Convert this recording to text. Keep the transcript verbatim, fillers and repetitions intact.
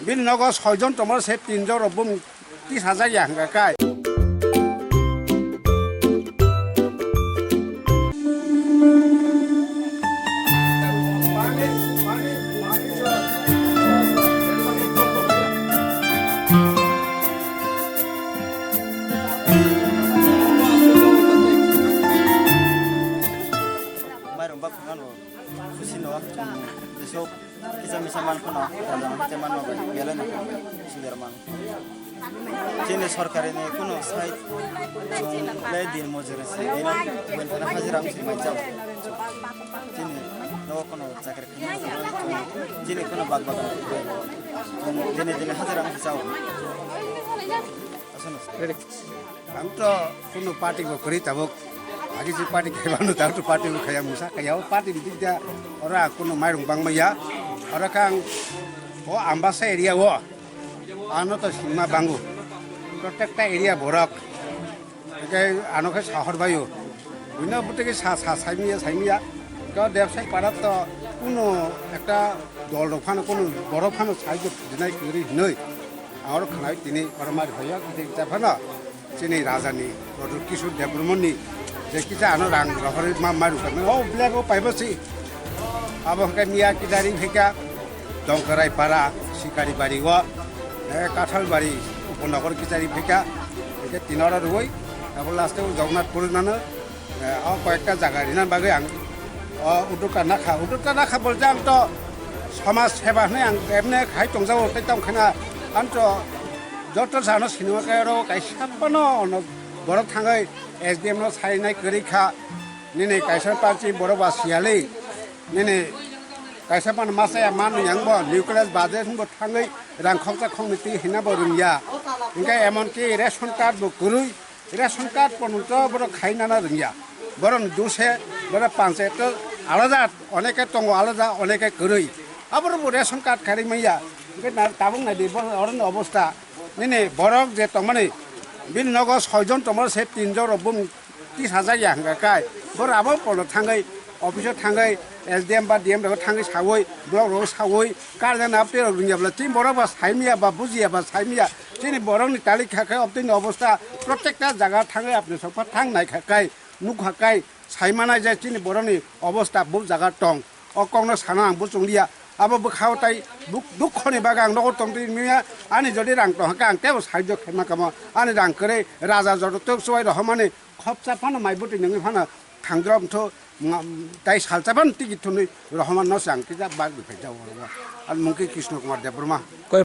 Bini nogo soijon tongmani se tinjon rok bumung tisajak ya hwnka kai. Mairung bak phano khusi no, jesok kisa misa man phano, rajang hite man no bai, belai no sujak man. Chini sorkari ni kuno sai chung le din mojuri se, ino buin thana hajira ang sirmai jao. Chini no kuno chakri khani, chini kuno bag bag, chung dine dine hajira ang jao. Asano. Ang to kuno party bo kwrwi tabuk. Agi si party khai mano, tang to party bo khaya musa khaya. O party ni dikda ora kuno mairung bang maya. Ora kang o Ambasa area o. Ano to singma bangu. Protecta area borok. Hingke ano khe sahor bayo. Bino butiki sa, sa, saimiya, saimiya. Ko Debsai para to kuno ekta dol rok phano kuno borok phano sai jok dinai kwrwi hinoi. Ang oro khnai tini oro mari phaiya, kiti kisa phano chini raja ni, Pradyot Kishore Debbarma ni, je kisa ano rang rohorwi ma, ma rwkha, o black o paibo si. Abo hwnkhe miya kisa ring khaikha, Dongkarai para, Sikari bari o, eh, Kathal bari, Upanagar kisa ring khaikha, hwnkhe tini oro rwui, abo last o Jagannath Puri nano, Eh, o koyekta jaga rina bagwi ang o uddokta nakha, uddokta nakha bolte ang to somaj seba hwnwi ang emne khai tongjago, tei tamo khena ang to joto jano sinima khe oro kaisa phano ono borok thangwi S D M no sainai kwrwi kha, nini kaisa party borok ba siyali, nini kaisa phano masa ya man yang bo nuclear budget hwnbo thangwi rang khoksa khokni twi hina bo rwngya, hwnkhe emonki ration card bo kwrwi. Ration card pono to borok khai nana rwngya. Borok ni duse, borok panchayat to alada, oneke tongo alada, oneke kwrwi. Aborok bo ration card kharwi manya. Hwnkhe na tabuk nai di, bo-, oro ni obosta. Nini borok je tongmani, bini nogo soijon tongmani se tinjon rok bumung tisajak ya hwnkha kai. Borok abo pono thangwi, office o thangwi, S D M ba D M rok thangwi sawi, block rok sawi, karjak na tei rok rwngya bwla, chini borok ba saimya ba bujiya ba saimya, chini borok ni tali kha khe obtwi ni obosta, protekta jaga thangwi apni sokpha thang nai kha kai, nuk kha kai, sai manai je chini borok ni obosta buk jaga tong, o kok no sana ang buchung liya, abo bwkha o tai buk dukho ni bagwi ang nogo tong twi manya, ani jodi rang tong kha khe ang tebo sahajyo khaima kamo, ani rang kwrwi raja joto tok chubai rohormani, khopsa phano mai bwtwi nungwi phano thangdrom tho, nga-, tai salsa phano tigi thunwi rohorma no se ang kisa bak bi phai jao oro. Ani mung khe Krishna Kumar Debbarma. Koi-